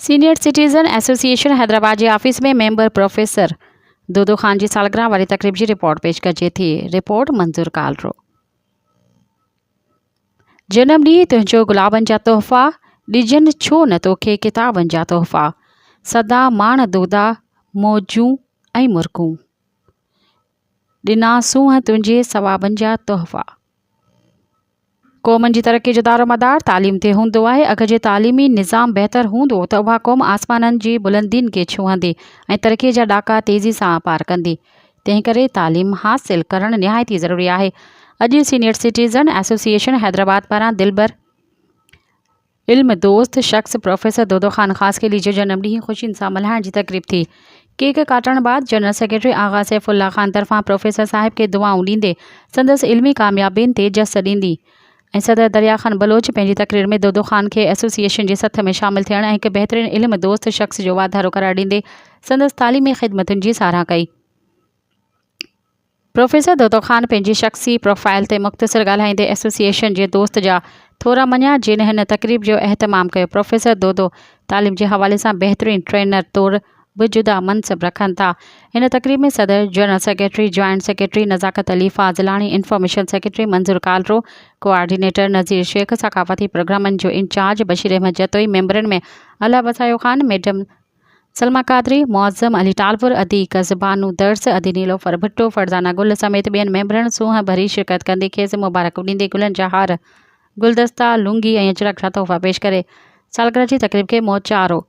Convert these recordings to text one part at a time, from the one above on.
Senior citizen association Hyderabad جي office ۾ member professor Dodo Khan جي سالگرهه واري تقريب جي رپورٽ پيش ڪجي ٿي، رپورٽ منظور ڪالرو. جنم ڏينهن تنهنجو گلابن جا تحفا، ڏجن ڇو نه توکي ڪتابن جا تحفا، سدا ماڻ دودا موجون ۽ مرڪون، ڏنا سونهن تنهنجي ثوابن جا تحفا. قومن جي ترقي جو دارومدار تعليم تي هوندو آهي، اگر جي تعليمي نظام بهتر هوندو ته اها قوم آسمانن جي بلندين کي ڇهندي ۽ ترقي جا ڏاڪا تيزي سان پار ڪندي، تنهن ڪري تعليم حاصل ڪرڻ نهايت ئي ضروري آهي. اڄ سينيئر سٽيزن ايسوسيئيشن حيدرآباد پاران دلبر علم دوست شخص پروفيسر دودو خان خاصخيلي جو جنم ڏينهن خوشين سان ملهائڻ جي تقريب ٿي. ڪيڪ ڪاٽڻ بعد جنرل سيڪريٽري آغا سيف الله خان طرفان پروفيسر صاحب کي دعائون ڏيندي سندس علمي ڪاميابين تي جس ڏيندي ۽ صدر دريا خان بلوچ پنهنجي تقرير ۾ دودو خان کي ايسوسيئيشن جي سٿ ۾ شامل ٿيڻ ۽ هڪ بهترين علم دوست شخص جو واڌارو قرار ڏيندي سندس تعليمي خدمتن جي ساراهه ڪئي. پروفيسر دودو خان پنهنجي شخصي پروفائيل تي مختصر ڳالهائيندي ايسوسيئيشن جي دوست جا ٿورا مڃيا جن هن تقريب جو اهتمام ڪيو. پروفيسر دودو تعليم جي حوالي سان بهترين ٽرينر طور به جدا منصب رکن ٿا. هن تقريب ۾ صدر، general secretary, joint secretary Nazakat Ali Fazlani, information secretary Manzoor Kalro, coordinator Nazir Shaikh, ثقافتي پروگرامن جو انچارج بشير احمد جتوئي، ميمبرن ۾ الله وسايو خان، ميڊم سلميٰ قادري، معظم علي ٽالپر، ادي قزبانو درس، ادي نيلوفر ڀٽو، فرزانه گل سميت ٻين ميمبرن سونهن ڀري شرڪت ڪندي کيس مبارڪون ڏيندي گلن جا هار، گلدستا، لونگي ۽ اجرڪ جا تحفا پيش ڪري سالگرهه جي تقريب کي موچارو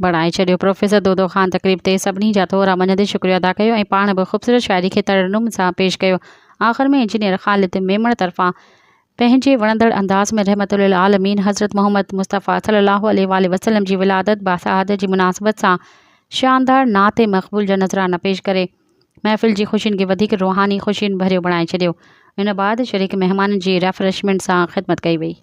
بڻائي ڇڏيو. پروفيسر دودو خان تقريب تي سڀني جا ٿورا مڃندي شڪريو ادا ڪيو ۽ پاڻ به خوبصورت شاعري کي ترنم سان پيش ڪيو. آخر ۾ انجنيئر خالد ميمڻ طرفان پنهنجي وڻندڙ انداز ۾ رحمت للعالمين حضرت محمد مصطفيٰ صلي الله عليه واٰله وسلم جي ولادت باسعادت جي مناسبت سان شاندار نعت مقبول جا نذرانا پيش ڪري محفل جي خوشين کي وڌيڪ روحاني خوشين ڀريو بڻائي ڇڏيو. ان بعد شريڪ مهمانن جي ريفريشمينٽ سان خدمت ڪئي وئي.